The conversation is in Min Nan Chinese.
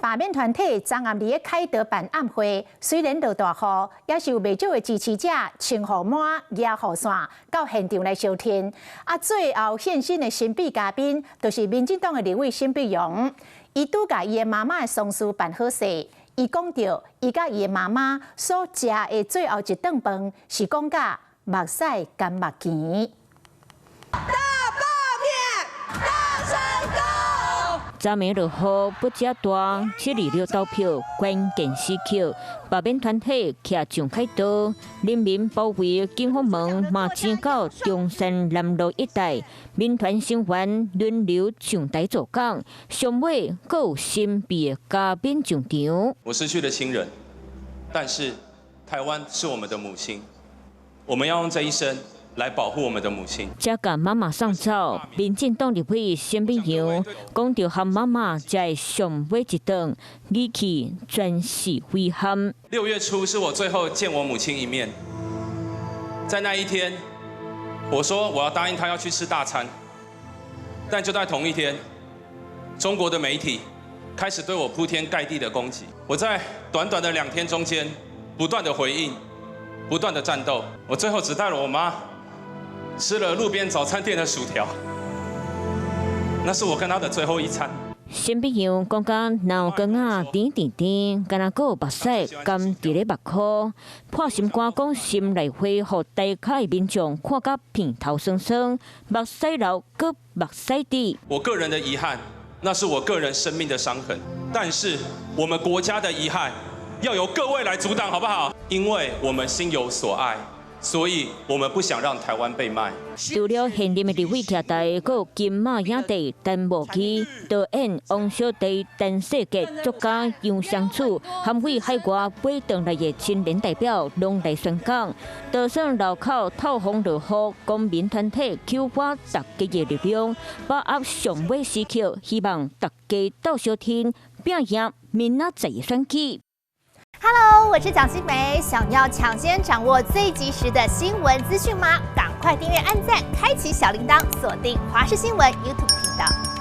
罷免團體昨暗佇咧啟德辦暗會，雖然落大雨，也是有袂少的支持者穿雨帽、舉雨傘到現場來相挺。啊，最後現身的神秘嘉賓，就是民進黨的立委沈伯洋。伊拄共伊的媽媽的喪事辦好勢，伊講著，伊佮伊的媽媽所食的最後一頓飯，是講甲目屎干目墘。大罷免，大成功。昨暝落雨不止大，7/26投票關鍵時刻，罷免團體徛上凱道，人民包圍警方門，嘛前到中山南路一帶，民團成員輪流上台做講，上尾閣有神秘的嘉賓上場。我失去了親人，但是台灣是我們的母親，我們要用這一生來保護我們的母親。才共媽媽送走，民進黨立委沈伯洋講著和媽媽食的上尾一頓，語氣全是遺憾。6月初是我最後見我母親一面，在那一天，我說我要答應她要去吃大餐，但就在同一天，中國的媒體開始對我鋪天蓋地的攻擊。我在短短的2天中間，不斷的回應，不斷的戰鬥，我最後只帶了我媽吃了路邊早餐店的薯條，那是我跟他的最後一餐。沈伯洋講甲腦瓜仔甜甜甜，敢若閣有目屎甘佇咧目箍，破心肝講心內話，予台下的民眾看甲鼻頭酸酸，目屎流閣目屎滴。我個人的遺憾，那是我個人生命的傷痕，但是我們國家的遺憾，要由各位來阻擋，好不好？因為我們心有所愛。所以我們不想讓台灣被賣。除了現任的立委徛台，閣有金馬影帝陳慕基、導演王小弟陳世傑、作家楊雙楚，含對海外飛轉來的青年代表，攏來宣講。就算路口透風落雨，公民團體啟發大家的力量，把握上尾時刻，希望大家鬥相挺，拼贏明仔載的選舉。 Hello，我是蔣新梅。想要搶先掌握最及時的新聞資訊嗎？趕快訂閱、按讚、開啟小鈴鐺，鎖定華視新聞 YouTube 頻道。